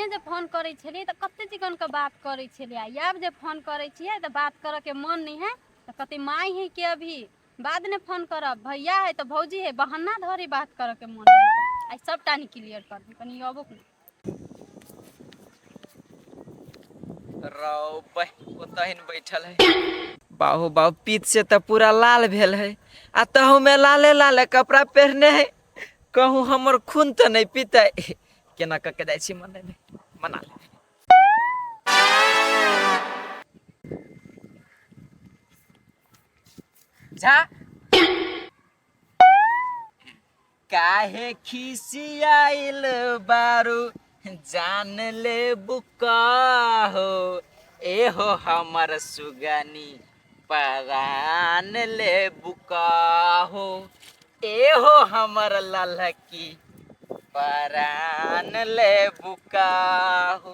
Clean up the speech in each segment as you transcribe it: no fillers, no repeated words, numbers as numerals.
पहिने जे फोन करै छलियै तऽ कते चिकनके बात करै छलियै आ आब जे फोन करै छियै तऽ बात करऽके मन नहि है तऽ कहतै माय है के अभी बाद ने फोन करब भैया है तऽ भौजी है बहाना धरी बात करऽके मन नहीं है। आइ सबटा नहीं क्लियर करबै कनि अबो ने। रौ बह ओतहिन बैठल है बाहु बाहु पीत से तऽ पूरा लाल भेल है आ तहु में लाले लाले कपड़ा पहिरने है कहूँ हमर खून तऽ नहि पीतै केना कऽ के जाइ छी मनेबै मना लेबै जा काहे खिसियाइल बारू जान ले बुका हो ए हो हमर सुगनी परान ले बुका हो ए हो हमर ललकी परान ले बुका हो।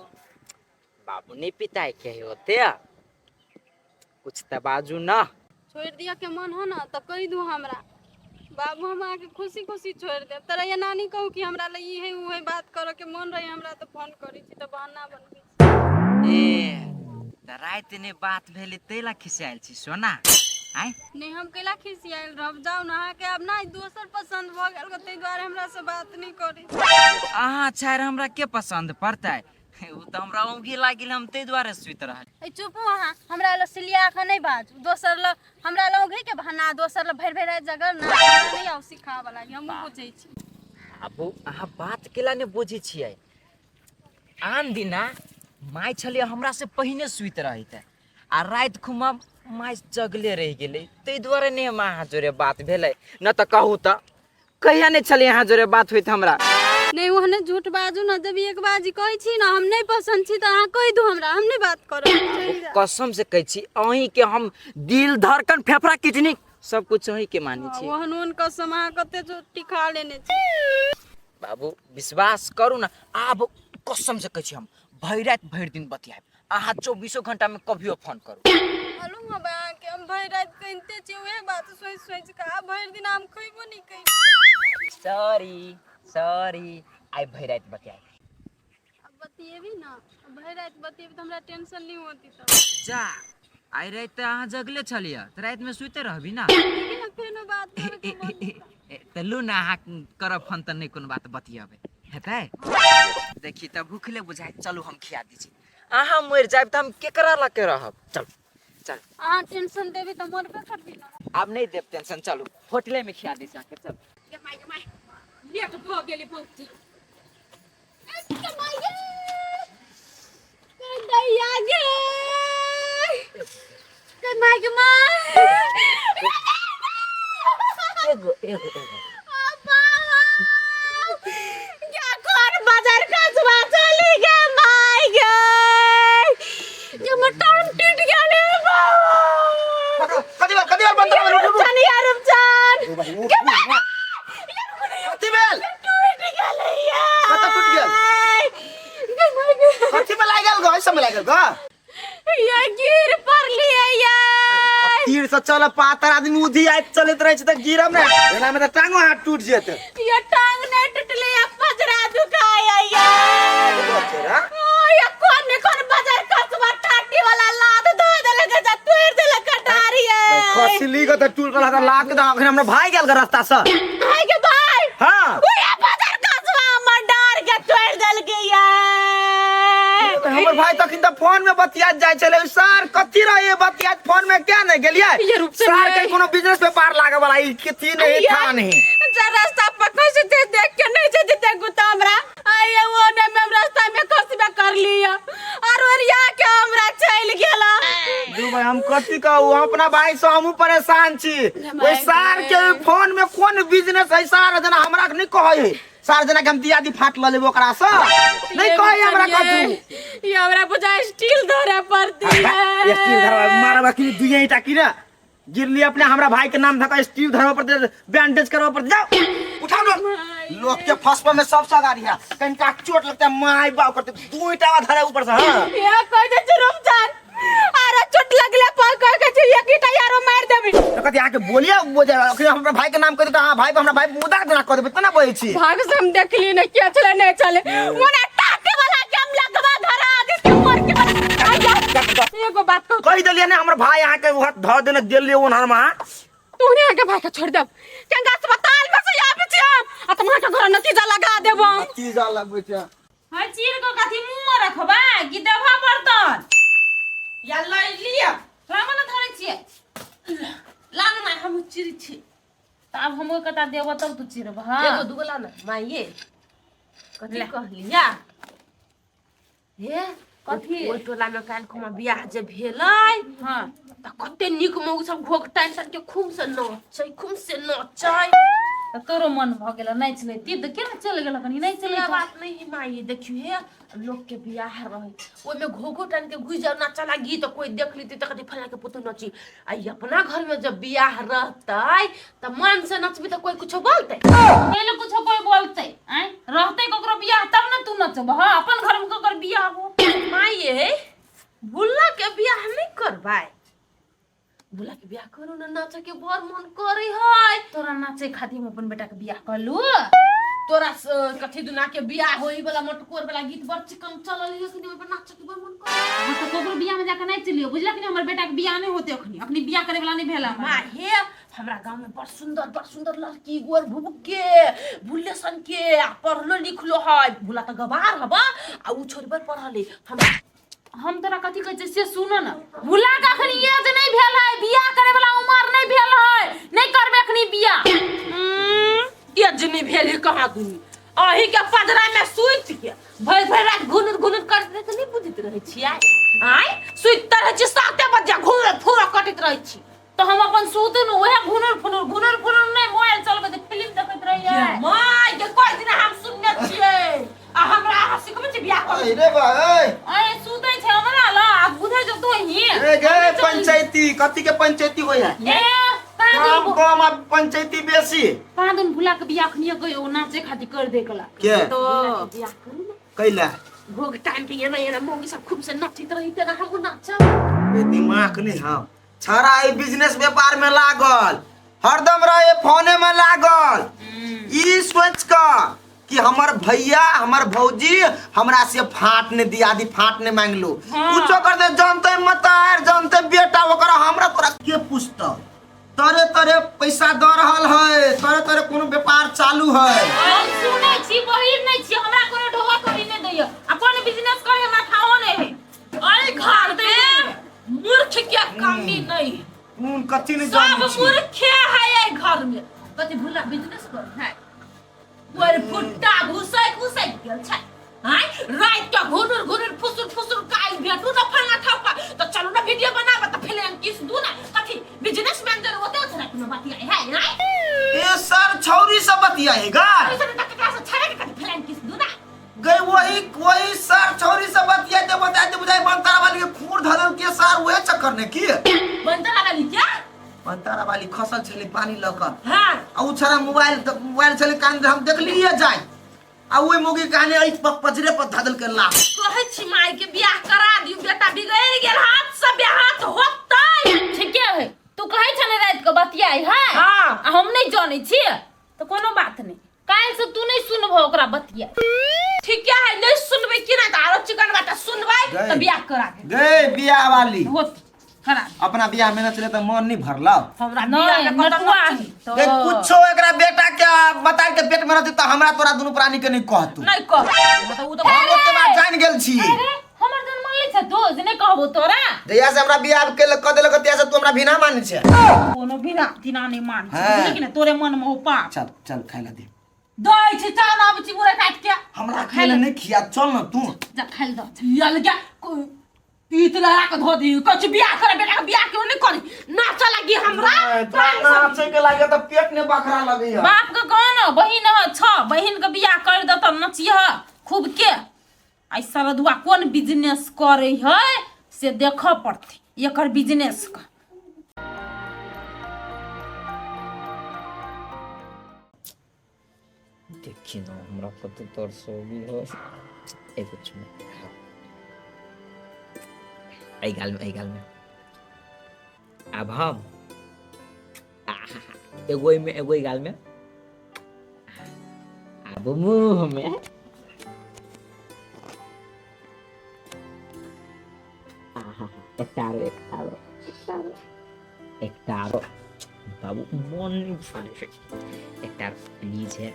बाबू नहीं पिताई के होते कुछ तऽ बाजू ना। छोड़ि दिअ के मन हो ना तऽ कहि दू हमरा बाबू, हम अहाँके खुशी खुशी छोड़ि देब। तोरा ये नानी कहू कि हमरा लए ई है ओ है, बात करऽ के मन रहे हमरा तऽ फोन करै छी तऽ बहाना बनबै छी। ए तऽ राति ने बात भेलै ताहि ला खिसियायल छी सोना आँय? नहि, हम कैला खिसियायल रहब? जाउ ने, अहाँके आब ना दोसर पसन्द भऽ गेल ताहि दुआरे हमरा से बात नहि करै छी। अहाँ छाड़ि हमरा के पसन्द पड़तै? ओ तऽ हमरा औंघी लागि गेल, हम ताहि दुआरे सुति रहल। ए चुपू अहाँ, हमरा लग सिलिया अखन नहि बाजू। दोसर लग हमरा लग औंघी के बहाना, दोसर लग भरि भरि राति जगल ना, हमरा नहि आउ सिखाबऽ लागी, हमहूँ बुझै छी। आबू अहाँ बात केला नहि बुझै छियै? आन दिना माय छलियै हमरा से पहिने सुति रहैत आ राति खुमा माय जगले रहि गेलै, ताहि दुआरे नहि हम अहाँ जोरे बात भेलै। न तऽ कहू तऽ कहिया नहि छलै अहाँ जोरे बात होइत हमरा? नहि, ओहने झूठ बाजू ना। जब एक बाजी कहै छी ना हम नहि पसन्द छी तऽ अहाँ कहि दू हमरा, हम नहि बात करब, चलि जाउ। कसम से कहै छी अहीं के हम दिल धड़कन फेफड़ा किडनी सब कुछ अहीं के मानै छी। ओहन ओहन कसम अहाँ कते चोटी खा लेने छी। बाबू विश्वास करू ना, आब कसम से कहै छी हम भरि राति भरि दिन बतियाएब, अहाँ चौबीसो घंटा में कभियो फोन करू। मालूम हबे अहाँके हम भरि राति कनिते छी उहे बात सोचि सोचि कऽ, आ भरि दिन हम खैबो नहि करै। सॉरी सॉरी, आइ भरि राति बतियाएब। आब बतियेबी ना? भरि राति बतियेबी तऽ हमरा टेंशन नहि होती तब। जा, आइ राति तऽ अहाँ जगले छलियै तऽ रातिमे सुते रहबी ना? लेकिन अब फेनो बात करैके मन नहि। तऽ लू ने, अहाँ करब फोन तऽ नहि कोनो बात, बतियेबै हेतै। देखी तऽ भूखले बुझाइ, चलू हम खिया दै छी। अहाँ मरि जायब तऽ हम केकरा लऽ के रहब? चलू चलू। अहाँ टेंशन देबी तऽ मरबे करबी ना। आब नहि देब टेंशन, चलू होटले में खिया दै छी अहाँके, चलू। गे माय गे माय, लेट भऽ गेलै बहुत। गे माय गे, दैया गे, गे माय गे माय। एगो एगो एगो कोन बाजार खसबा चली गे माय गे, गे हमर टांग टूट गेल हे बाबा। कति बेर कति बेर बंद रह? रुपचन या रुपचन, उठ, उठ। कथी भेल? टूट गेलै या। कतऽ टूटि गेल? गे माय गे। कथी में लागि गेल गो? एहि सब में लागि गेल गो? या गिर पड़लियै या। तीर से चल पातर आदमी उधी आइत चलैत रहै छै तऽ गिरब ने? एना में तऽ टांगो हाथ टूट जेतै। या टांग नहीं टूटले या पजरा दुखाया या। बचरा। या कोन ने कोन बाजार कसबा टाटी वाला लात धो देलक जा, तोड़ देलक कटारी। खसली के तऽ टूट गेल तऽ लाख तऽ अखन हमरा भाग गेल ग रास्ता से। भाई के भाई? हाँ। ओया बाजार कसबा हमर डार के तोड़ देलक या। हमर भाई तखन तऽ फोन में बतियात जाइ छलै सर, कथी रहे बतियात फोन में? क्या नहीं गेलियै ये रूप से सर नहीं। के कोनो बिजनेस व्यापार लागे वाला ई कथी नहीं था नहीं। जा रास्ता पर खसी ते देख के नहीं जे देते गुता हमरा आइए, वो ने में हम रास्ता में खसबे कर लिया और ओरिया के हमरा चल गेला। दू भाई, हम कथी कहू, हम अपना भाई से हमहूँ परेशान छी। ओहि सार के फोन में कोन बिजनेस है सार, जेना हमरा के नहीं कहै है सार, जेना कि हम दियादी फाट ल लेबै ओकरा से नहीं कहै हमरा कथू। ये हमरा बुझा स्टील धरे पड़ती है। स्टील धरवा मारबा कि दुइये ईटा की ना गिरली अपने हमरा भाई के नाम धका स्टील धरवा पर बैंडेज करवा पर। जाओ उठाओ लोग, लोग के फसवा में सब सगारी है, कनिका चोट लगता है माय बाप करते दू ईटा धरे ऊपर से। हाँ ये कह दे छै रुपचन, अरे चोट लगले पर कह के छै एक ईटा यारो मार देबी। तो कथी अहाँके बोलिए बोझे अखन हमरा भाई के नाम कह देते, अहाँ भाई हमरा भाई मुदा देना कह देबै तना बोलै छी। भाग से हम देखली नहीं क्या चले नहीं चले, मोने टाटे वाला के हम बात कहू। कहि देलियै ने हमर भाई अहाँ के वहाँ धऽ देने गेलियै ओनहर मा। तू ने आगे भाई के छोड़ देब केंगा अस्पताल में से आबे छी हम आ तुम्हारा के घर नतीजा लगा देब। नतीजा लगबै छै। हँ, चीर को कथी मुंह में रखबा कि देबा बर्तन या लइ लिया। रामा न धरै छियै। लान ना, हम चिर छी। तऽ आब हमरो कता देबो तब तू चिरबह। एगो दूगो ला ना माइये। कथी कहलिया हे? कथी? ओहि टोला में काल्हि खुमा बियाह जे भेलै। हाँ। तऽ कते नीक मौग सब घोघ टानि टानि के खूब से नचै, खूब से नचै। तऽ तोरो मन भऽ गेल नाचि लैती तऽ केना चलि गेल कनी नाचि से लैत। बात नहीं है माई, देखियो हे लोग के बियाह रहे ओहिमे घोघो टानि के घुसि जाओ नाचा लागी तऽ कोई देख लीती तऽ कहती फलां के पुतोह नची। आ ई अपना घर में जब बियाह रहतै तऽ मन से नचबी तऽ कोई कुछो बोलतै? पहिले कुछो कोई बोलतै? आँय, रहतै ककरो बियाह तब ने तू नचबह, अपन घर में ककर बियाह हो? माये, भुल्ला के बियाह नहीं करबै? भुल्ला के बियाह करू ने, नाचे के बड़ मन करे है। तोरा नाचे खातिर हम अपन बेटा के बियाह करलू? तोरा कथी दुना के बियाह होई वाला मटकोर वाला गीत बड़ चिकन चलल है, ओहि पर नाचे के बड़ मन करे। हाँ, तऽ ककरो बियाह में जाके नाचि लियो, बुझलक ने? हमर बेटा के बियाह नहीं होते अखनी, अखनी बियाह करे वाला नहीं भेल हमरा। माँ हे, हमरा गांव में बड़ सुंदर बड़ सुंदर लड़की गोर भुबके भुल्ले सन के आ पढ़लो लिखलो है। भुला तऽ गवार हबा आ उ छोरी बड़ पढ़ले हमरा। हम तोरा कथी कहै छियै से सुन न, भुला के अखनी एज नहीं भेल है, बियाह करे वाला उमर नहीं भेल है, नहीं करबे अखनी बियाह। एज नहीं भेल है कहाँ दुनी अही के पदरा में सुति के भरि भरि रात घुनुर घुनुर करते तऽ नहीं बुझैत रहै छियै? आँय, सुति रहै छी 7 बजे, घुनुर फुनुर कटैत रहै छी। तऽ हम अपन सुतू न उहे घुनुर फुनुर घुनुर फुनुर नहीं, मोबाइल चलबै तऽ फिल्म देखैत रहियै। माय के कोई दिन हम सुनने छियै आ हमरा अहाँ सिखबै छी बियाह करू? रे बा ए। अरे सुतै छै हमरा ल आ बुझै जो तो ही। ए गे पंचायती, कथी के पंचायती होय है? ए कहाँ काम दिन कम आ पंचायती बेसी। कहाँ दिन भुला के बियाह अखनी गयो नाचे खातिर कर दे कला। के? तो बियाह करू ने। कैला? घोघ टाइम के एना एना मौगी सब खूब से नचैत रही तेना हमहूँ नाचब। ए दिमाग नहीं हम छड़ा ई बिजनेस व्यापार में लागल हरदम रहे फोने में लागल ई सोच क कि हमर भैया हमर भौजी हमरा से फाट ने दिया दी, फाट ने मांगलो। हाँ। कुछो कर दे जानते मतार जानते बेटा ओकरा हमरा तोरा के पूछतो? तरे तरे पैसा द रहल है, तरे तरे कोनो व्यापार चालू है। हम सुनै छी बहिर नै छी, हमरा कोनो ढोवा तोरी नै दैय आ कोनो बिजनेस करे हमरा खाओ नै है। अरे घर में मूर्ख के कमी नहीं। कोन कथी नहीं सब जानै छी। मूर्खे है एहि घर में। कथी भुला बिजनेस कर है? पर फुट्टा घुसै घुसै गेल छै। आँय, राति के घुनुर घुनुर फुसुर फुसुर काल भेटू न फलना ठप्पा तऽ चलू न वीडियो बनाबऽ तऽ फिल्म किस दू न कथी बिजनेसमैन जर ओते ओते राति में बतियाइ है? आँय, ए सर छौरी सब बतियाएगा। पैसा तऽ ककरा से छड़े के कथी फिल्म किस दू न गई वही वही सर छौरी सब बतियाते बतियाते बुझाई बनतारा वाली के खूर धरल के सर वहे चक्कर ने की बनतारा वाली क्या? बनतारा वाली खसल छले पानी लऽ कऽ। हाँ। आ उ छड़ा मोबाइल त मोबाइल छले कान हम देखलिए जाय आ ओहि मोगी काने एहि पजरे पर धदल के लाश। कहै छी माय के बियाह करा दियौ, बेटा बिगड़ि गेल, हाथ से बेहाथ होतै। ठीके है, तू कहै छले राति के बतियाइ है। हाँ। आ हम नहीं जानै छियै तऽ कोनो बात नहीं, काल्हि से तू नहीं सुनबहो ओकरा बतिया। ठीके है, नहीं सुनबै की नहीं तऽ आरो चिकन बाटा सुनबै गई। तऽ बियाह करा दे। गई बियाह वाली होत करा दे। अपना बियाह में नचले तऽ मन नहीं भरलौ। हमरा नहीं, बियाह में कतऽ नटुआ नचली? है तो। गई कुछो एकरा बेटा के बता के पेट में रहती तऽ हमरा तोरा दुनू प्राणी के नहीं कहतू। नहीं कह मतलब उ तऽ हम ओते बात जान गेल छी। अरे हमर जन मन लै छै तू जे नहीं कहबो तोरा। जहिया से हमरा बियाह के कऽ देलक तहिया से तू हमरा बिना मानै छै। कोनो बिना तिना नहीं मान छै, हाँ। बुझली कि नहीं? तोरे मन में हो पाप। चल चल खाइ ला दे। दै छी चल आबै छी बुरा काट के। हमरा खाइ ला नहीं खिया, चल न तू। जा खाइ ला दे। पियल के पीत लगा के धो दी। कछु बियाह करे बेटा के बियाह क्यों नहीं करी? नाचा लगी हमरा। तोरा नाचे के लागे तऽ पेट ने बखरा लगैया। बाप के कह न बहिन ह छ, बहिन के बियाह कर दे तब नचिह खूब के। आई सरदुआ कोन बिजनेस करे है से देखऽ पड़तै एकर बिजनेस के। देखी न हमरा कते तरसोबी हो। एगो चुमा एहि गाल में, एहि गाल में। आब हम आहा, एगो एहिमे, एगो एहि गाल में, आब मुँह में। एकटा आरो, एकटा आरो, एकटा आरो, एकटा आरो। बाबू मोन नहि मानै छै, एकटा आरो प्लीज है।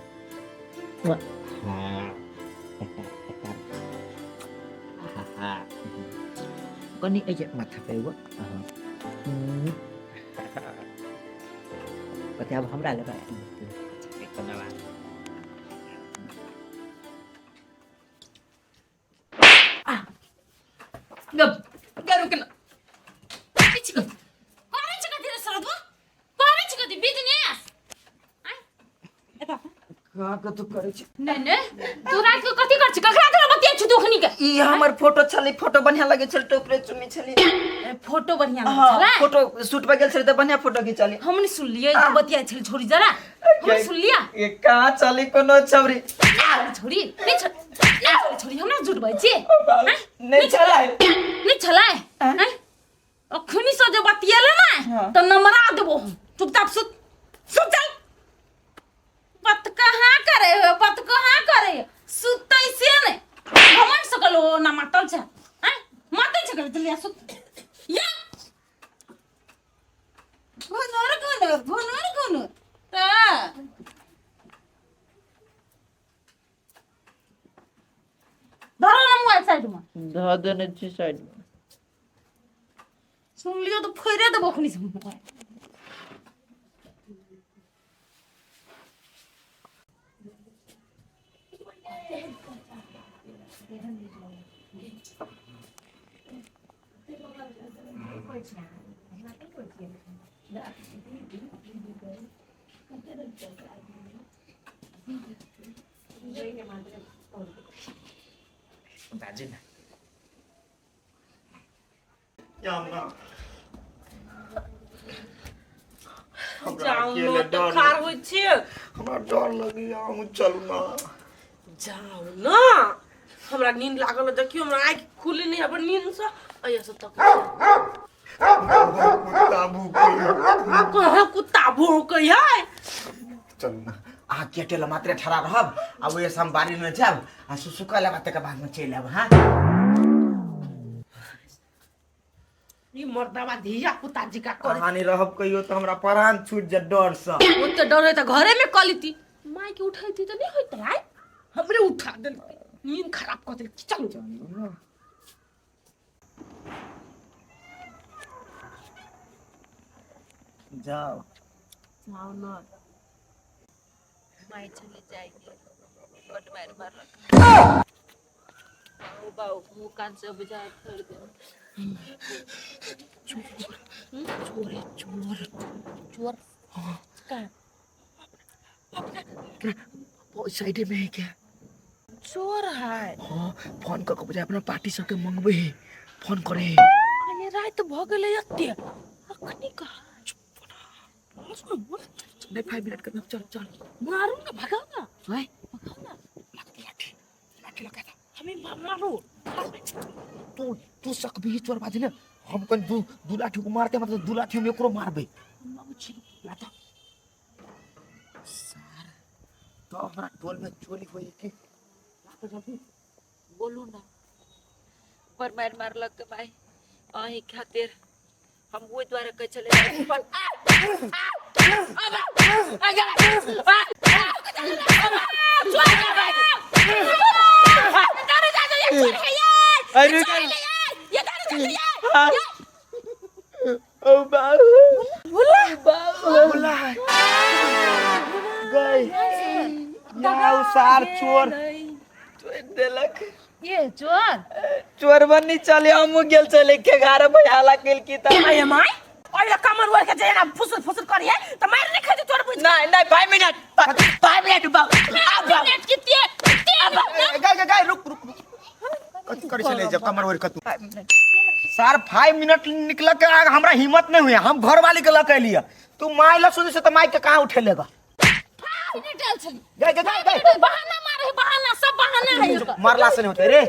हाँ, एकटा, एकटा आरो। हाँ, कनि एहि माथा पे एगो। हाँ, कते आब हमरा लेबै? कोनो बात गप रुक ना। करै छी कथी? करै छी कथी रे सरदुआ? करै छी कथी बिजनेस? आँय? एतऽ का कतु करै छी? नहि नहि, तू राति के कथी कर छी? ककरा तोरा बतिया छी तू अखनी के? ई हमर फोटो छलै, फोटो बढ़िया लगै छल तऽ ओकरे चुमी छली। ए, फोटो बढ़िया लगै हाँ, छलै? फोटो शूट पर गेल छलै तऽ बढ़िया फोटो घिचली। हम नहि सुनलियै, तू बतिया छली छोरी जरा। हम नहि सुनलियै। ये कहाँ चली कोनो छौरी? छोरी नहि नहि छलै छोरी, हमरा झूठ बाजै छी? आँय? नहि छलै। नहि छलै? आँय? अखनी से जे बतियेले ने हाँ। तऽ नमरा देबो हम। चुपचाप सुत, सुत चल। बात कहाँ करे हो, बात कहाँ करे हो? सुतै से नहि घमंड सकल हो ना मातल छै। आँय? मातल छै, जल्दी आ सुत या घुनुर घुनुर घुनुर घुनुर तऽ धरो ना मोबाइल साइड में। धऽ देने छी साइड में। सुन लियो तो फोड़े देबो अखनी से मोबाइल। बाजू ना। हमरा जाउ अकेले न तऽ डर खार होइ छियै। हमरा डर लगैया, हम चलू ना। जाउ न, हमरा नींद लागल है, देखियौ हमरा आँखि खुली नहि है नींद से अइया से तक। कुत्ता भूकै। कहाँ कुत्ता भौंकै है? चलू ना, अहाँ केटे मात्रे ठड़ा रहब आ ओहि से हम बाड़ी में जायब आ सुसु कऽ लेब आ तकर बाद में चलि आयब। हाँ, ई मर्दावा धिया पुता जी का करे। अहाँ नहि रहब कहियो तऽ हमरा प्राण छूटि जायत डरसँ। ओते डर है तऽ घरे में कऽ लेती, माय के उठैती तऽ नहि होइत रहै, हमरे उठा देलकै, नींद खराब कऽ देलकै। चलू। जाओ। जाउ न। माय चले जाएंगे, बड मार मारलक बाऊ बाऊ, मुँह कान सब बुझा फोड़ दे। चोर है, चोर, चोर। कहाँ? वो साइडे में है क्या? चोर है। हाँ, फोन कऽ के बुझाय अपना पार्टी सबके मंगबै है, फोन करे है। अरे राति भऽ गेलै एते, अखनी कहाँ? नहीं, 5 मिनट करना, चल चल। मारू ना, भगाओ ना। हैं? भगाओ ना। लाठी लाठी लगा था। हमें मारो। तू तू सकबी चोर बाजी ने? हम कन दू दू लाठी को मारते, मतलब दू लाठी हम एकरो मारबे। लाता सार तो हमरा टोल में चोरी होई की? लाता जल्दी। बोलू ना, पर मार मारलक माय अहीं खातिर। हम ओहि दुआरे कहै छलै। अरे ओ बाबू, बोला है गई याउ सार चोर। देलक। ये चोर। चोर बनी चले, हमहूँ गेल चले के घर भैयाला गेल की तऽ। अरे my, ओइ कमर ओढ़ के जे ना फुसुर फुसुर करी है त मार नहीं खाते तोर बुझ। नहीं नहीं, 5 मिनट, 5 मिनट बाबू, आ बाबू। मिनट की ते ते। गई गई गई, रुक रुक रुक, कथी करे छले जब कमर ओढ़ के तू सर? 5 मिनट निकल के आग हमरा हिम्मत नहीं हुई, हम घर वाली के लके एलिए। तू माय ल सोचे से त माय के कहाँ उठेलेगा? निकल छली। गई गई गई गई। बहाना मारे है, बहाना, सब बहाना है एकर। मारला से नहीं होते रे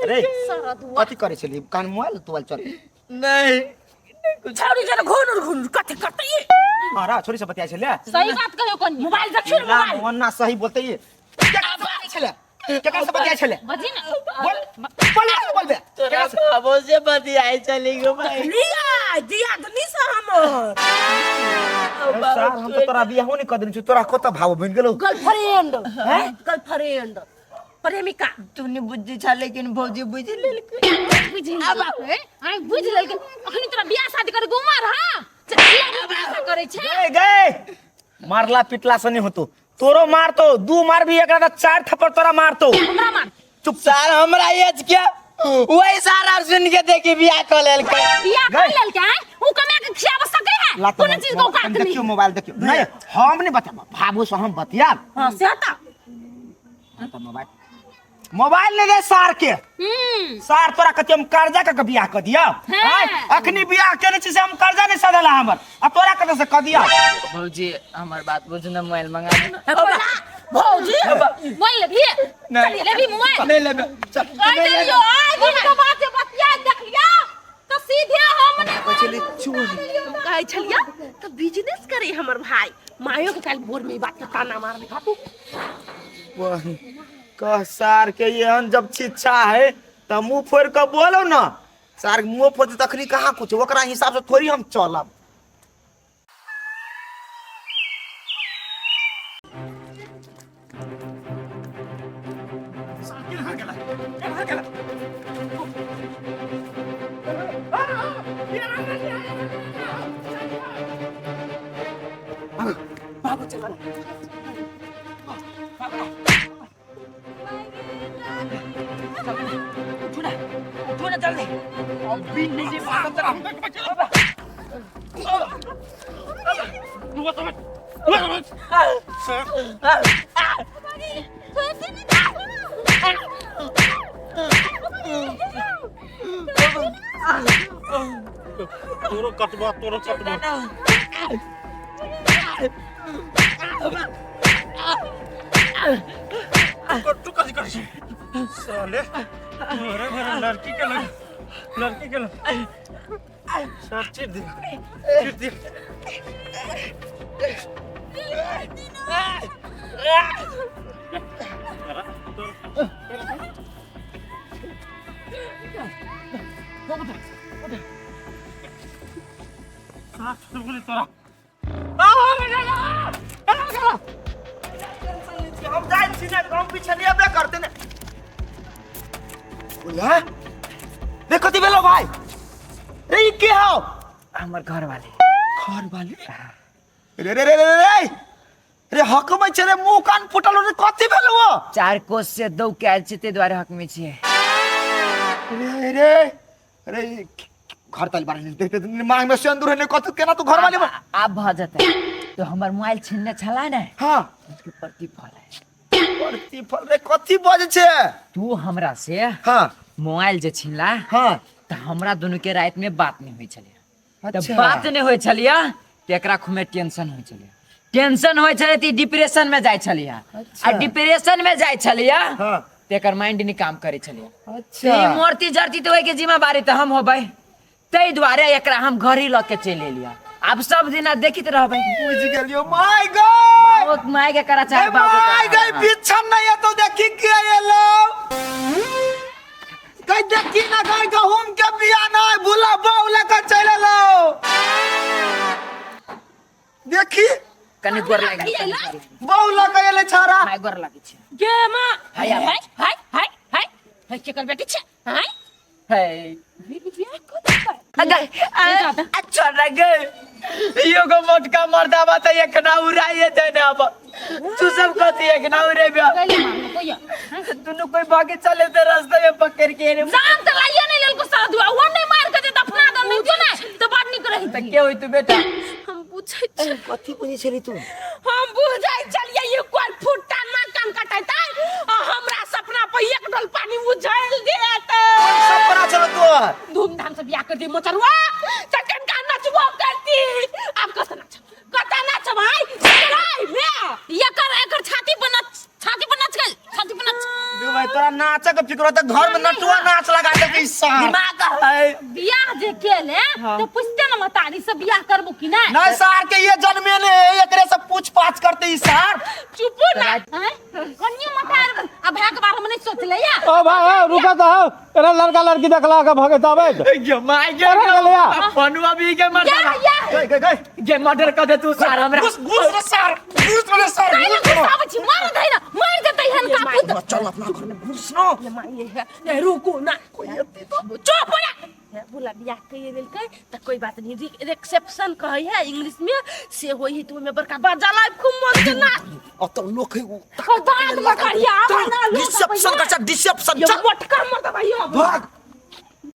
रे। सारा कथी करे छली? कान मोबाइल तोबाइल चल। नहीं। छौरी जरा घुनुर घुनुर कथी करते ये? अरे छोरी से बतिया छले। सही बात कहियो कनी। मोबाइल देखियो ने, मोबाइल। मोहन्ना सही बोलते ये। केकरा से बतिया छले? केकरा से बतिया छले? बजी ना। बोल बोल, बोल बे। तोरा बाबो से बतियाई चली गो भाई। लिया दिया तो नहीं सा हमर। सार हम तो तोरा बियाहो नहीं कर देने छी, तोरा कत भाव बन गेलो? गर्लफ्रेंड, गर्लफ्रेंड, प्रेमिका। तूने बुद्धि छा लेकिन भौजी बुझि लेलकै। बुझि लेलकै, आइ बुझि लेलकै। अखनी तोरा बियाह शादी करे के उमर हा करै छै? गए गए, मारला पिटला से नहीं होतो। तोरो मारतो, दू मार भी एकरा त चार थप्पड़ तोरा मारतो। हमरा मार। चुप। सार हमरा एज के वही सारा सुन के देखी बियाह क लेलकै। बियाह कर लेलकै आइ? उ कमा के खियाब सकै है? ला तो कोनो चीज के औकात नहीं। देखियो, मोबाइल देखियो। नहीं, हम नहीं बताब, भाबू से हम बतियाब। हाँ से तो तो मोबाइल, मोबाइल ले दे सार के। सार तोरा कथी हम कर्जा के बियाह क दिया? हाँ। अखनी बियाह केने छी से हम कर्जा नहीं सधला हमर, आ तोरा कत से क दिया? भौजी हमर बात बुझ न, मोबाइल मंगा दे न। भौजी मोबाइल लेबही? नहीं। लेबही मोबाइल? नहीं लेबे, चल। कह देलियो आइ दिन के बात जे बतिया देखलिया तो सीधे हम नहीं। पछली चोरी हम कहै छलियै तऽ बिजनेस करे हमर भाई। मायो के काल्हि भोर में ई बात के ताना मारने खातू। वही कह सार के, एहन जब शिक्षा है त मुंह फोड़ के बोलो न सार। मुंह फोड़ तखनी कहाँ कुछ ओकरा हिसाब से थोड़ी हम चलब। उठो ना, उठो ना जल्दी। अभी नहीं जे भागम जरा। तोरो कटबा, तोरो कटबा। तू कथी करै छी साले? मेरे मेरे लड़की के लग, लड़की के लग सर चीर दे, चीर दे। तोरा हम जाइ छी ने, हम पीछे नहीं अबे करते ने। बोला रे, कथी भेलो भाई रे? ई के हौ? हमर घर वाले। घर वाले? रे रे रे रे रे रे, हक में छै रे, मुंह कान फुटल रे, कथी भेलो? चार कोस से दौ के आयल छी, ताहि दुआरे हक में छियै। रे रे रे, ई घर तल बारे देखते मांग में सिंदूर है ने, कथी केना तू घर वाले आब भऽ जेतै तो हमर मोबाइल छीनने छला ने। हां। उसके प्रतिफल है। प्रतिफल रे? कथी बजे छै? तू हमरा से हां मोबाइल जे छीनला हां तऽ हमरा दुनू के राति में बात नहीं होइ छलै। तऽ अच्छा। बात नहीं होइ छलियै तऽ एकरा खूबे टेंशन होइ छलै। टेंशन होइ छलै तऽ ई डिप्रेशन में जाइ छलियै आ डिप्रेशन में जाइ छलियै हां तऽ एकर माइंड नहीं काम करै छलियै। अच्छा। ई मरती जरती तऽ ओहिके जिम्मेवारी तऽ हम होबै, ताहि दुआरे एकरा हम घर ही लऽ के चलि एलियै। आब सब दिना देखित रहबै। बुझ गेलियो my God. ओ my के करा चाहे बाप के my करा। गई बिछन नहीं है तो देखी के एलो कई देखी ना गई, गहूम के बिया नहीं भूला बहु लेकर चल एलो देखी। कनि गोर लागि, कनि गोर लागि। बहु लेकर एले छाड़ा। My गोर लागि छै। गे माँ। हाय, हाय हाय हाय हाय हाय, केकर बेटी छै? हाय। है बियाह कऽ देलकै। अगर अच्छा लगे यो गो मोटका मर्दाबा त एकना उड़ाइए देने। अब तू सब कथी एकना उड़ेबे? कैले मारलो कोइया? दुनू कोई भागे चले ते रास्ते में पकड़ के रे। जान त लाइए नहीं लेलको सारा दुआ वो नहीं मार के दे दफना दे नहीं क्यों नहीं तो बड़ निक रही। त के होई तू बेटा? हम पूछै छी। कथी बुझै छली तू? हम बुझै छलियै ई कोई फुट्टा ना कान कटेतै आ हमरा सपना पर एक डोल पानी उझल देत। सपना चलो तोर। धूमधाम से बियाह कर दी मोचरुआ चटन का नचबो करती। अब कत नाच, कत नाच भाई चलाई में? एकर एकर छाती पर नाच, छाती पर नाच गल, छाती पर नाच। दू भाई, तोरा नाचक के फिक्र त घर में नटुआ नाच लगा दे के सार दिमाग आय बियाह जे केले तो पूछते न मतारी से बियाह करबो कि नहीं नहीं सार के ये जन्मे ने एकरे से पूछ पाछ करते ई सार चुपो ना हैं? कनियो मतार आ भाई के बारे में नहीं सोचले या ओ भाई ओ, रुका तो हो तेरा लड़का लड़की देखला के भगत आबे गे my गे अरे गेलैया। पनुआ भी गे या मर्दाबा या गई गई गई गे मर्डर कर दे तू सार हमरा घुस घुस रे सार घुस रे सार काहे घुस रे। गुस्सा छी मार दे ना मार देतै हन का पुत चल अपना घर में घुस ना ये माई है नहीं रुको ना चुप हो जा बोला बियाह कहिए देलकै तऽ कोई बात नहीं रिसेप्शन कहै है इंग्लिश में से होई है तो ओहिमे बड़का बाजा लाइव खूब मन से नाच अत लोक है बाद में करिया आब ना लोग डिसेप्शन का डिसेप्शन ये चल मोटका मत भाई अब भाग